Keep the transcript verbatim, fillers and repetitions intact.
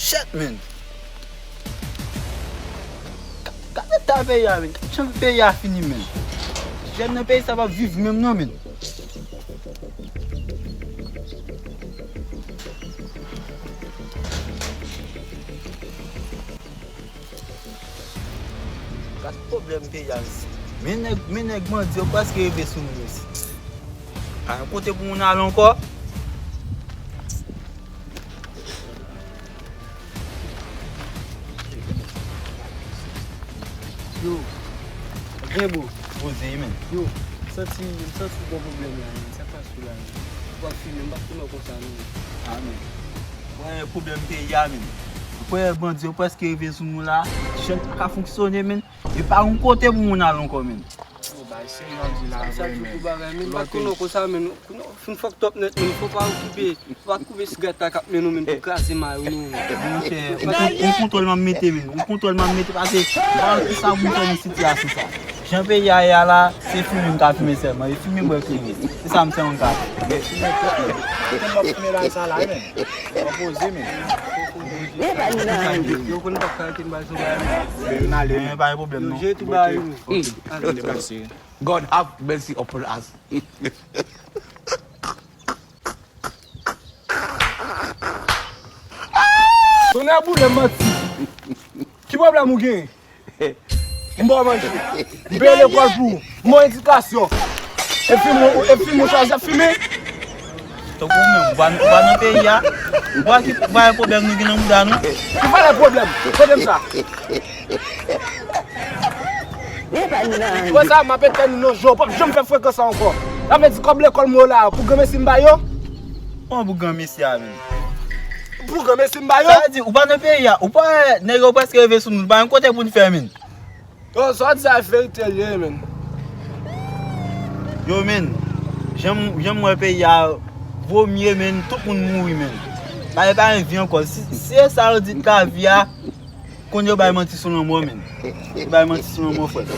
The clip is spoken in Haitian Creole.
Shit, man. Gade eta peyi a, man. Gade jan peyi a fini, man. Jèn nan peyi sa p ap viv menm non, man. Gad pwoblèm peyi a isit. Men nèg, men nèg bandi yo prèske rive sou nou isit. Pa gen kote pou moun ale ankò. Yo, gen bon. Poze, men. Yo, m santi, m santi w gen pwoblèm la, men. Sa k pase w la, men? Ou ap fimen, m p ap fimen w konsa, non. A, men. Wè, pwoblèm peyi a, men. Ou kwè bandi yo prèske rive sou nou la. Jèn pa ka fonksyone, men. E pa yon kote pou moun al ankò, men. Yo, bay serye w ap di la, vre, men. Sa ki pou bagay, men. M pa t konnen w konsa, men. Kounye a w fin fucked up nèt, men. Fò pa okipe. Fò pa t koupe sigarèt la k ap mennen w, men, pou kraze mayo nou, men. Monchè, yon kon-, yon kontwòl m ap mete, men. Yon kontwòl m ap mete, paske m pa wè kisa pou m fè nan sitiyasyon sa. Jan peyi a ye a la, se fimen m ka fimen sèlman. E fimen bwè kleren. Se sa m sèlman ka fè. Kèm w ap fimen la sa la, men. Mwen poze, men. Yo konn pa ka rete n bay sou bagay. Men n ale, men. Pa gen pwoblèm, non. Yo jere tout bagay, men. Ok. Deplase. God have mercy upon us. Tonnè boule manti. Ki pwoblèm ou gen? M ba w manje. M peye lekòl pou ou. M ba w edikasyon. E fim ou, e fim ou chwazi ap fimen? Tankou ou menm, ou pa, ou pa nan peyi a. Ou pa ki, ou pa wè pwoblèm nou gen nan mouda nou. Ki valè pwoblèm? Pwoblèm sa. Wè sa, m ap etèn nou nan je w. W p ap janm fè frekan sa ankò. Sa vle di kòb lekòl mwen yo la, pou granmesi m ba yo? Kòman pou granmesi a menm? Pou granmesi m ba yo? Sa vle di, ou pa nan peyi a, ou pa wè nèg yo prèske rive sou nou, nou pa gen kote pou n fè menm. Yo, sa w di a verite l ye, men. Yo, men, jan m, jan m wè peyi a, vomye, men, tout moun mouri, men. Bagay pa gen vi ankò. Si, si se sa yo di ka vi a, kounye a yo bay manti sou lanmò, men. Yo bay manti sou lanmò, frè.